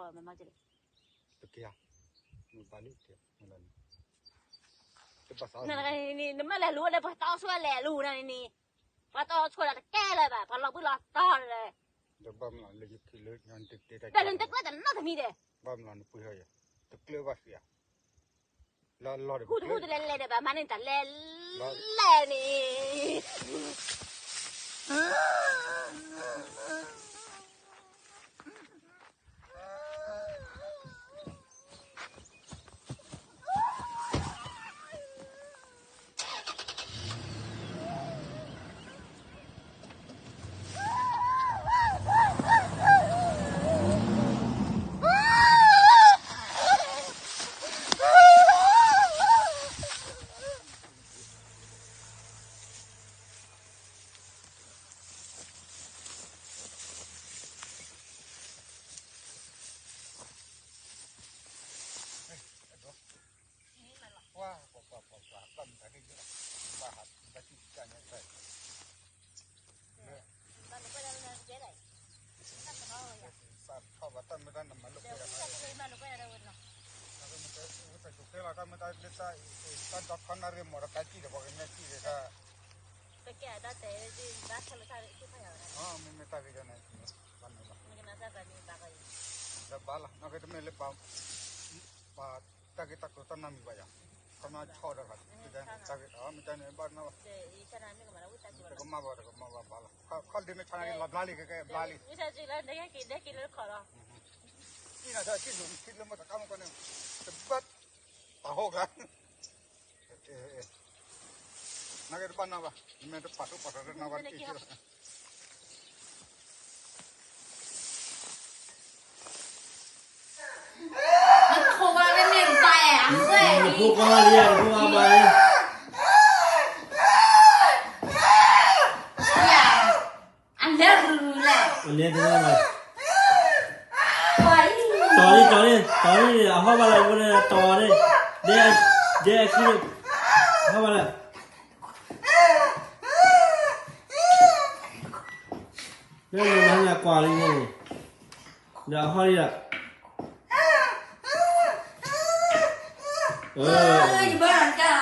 မ့ၢ်မၤကလဲၣ်, တက့ၢ်, မ့ၢ်ဘၣ်လံ, နမ့ၢ်လဲၤလူၤလၢပှၤတီဆှၢလဲၤလူၤနၤန့ၣ်, ပှၤတီဆှၢဒီးတကဲလၢၤဘၣ်, ပှၤလီၤဘှံးလီၤတီဒီး, ဒီးလၢနတကျၢၢ်တနီတမံၤဒီး, ဘၣ်မနုၤနပှ့ၤဟီယၤ, တကျၢၢ်ဘၣ်သ့ဧါ, လၢလီၢ်ဒီး ဟူတဟူတလဲၤလဲၤဒီး ဘၣ်မၤန့ၢ်တၢ်လဲၤလဲၤန့ၣ် တၢ်ဂ့ၢ်တၢ်ကျိၤတၢ်နီတမံၤဘၣ်ယၤ, ခီမ့ၢ်ဆီဒီး, တၢ်ဂ့ၢ်တၢ်ကျိၤတၢ်နီတမံၤဘၣ်, မ့ၢ်တၢ်န့ၣ်ဘၣ်နီၤ, တကမၣ်ဘၣ် တကမၣ်ဘၣ်ဘၣ်လီၤ, ခီဒုးမ့ၢ်ဆီန့ၣ်လီၤဘျါလံ ကဲကဲဘျါလံ, နထံၣ်လၢမ့ၢ်တကါမ့ၢ်ကီန့ၣ်, တဘၣ် ပာ်ဟိကျါ, နာ်က့တဘၣ်နီဘၣ်, မ့ၢ်တပာ်ထူပာ်ထီၣ်တနီဘၣ်တက့ၢ်, နဖိခွါလံဧါ, နဖိခွါဘၣ်ဧါ, အလဲၤရူၤလဲၤ, အလဲၤတနီဘၣ်, တီၤလံ တီၤလံ တီၤလံ အဟီၣ်ဘၣ်လၢအဝဲန့ၣ် တီၤန့ၣ်, ဒဲ ဒဲအခံန့ၣ်, အဟီၣ်ဘၣ်လၢ လၢနၤကွၢ်လံန့ၣ်, ဒီးအဟီၣ်လံဒီး, ယဘၣ်တၢ်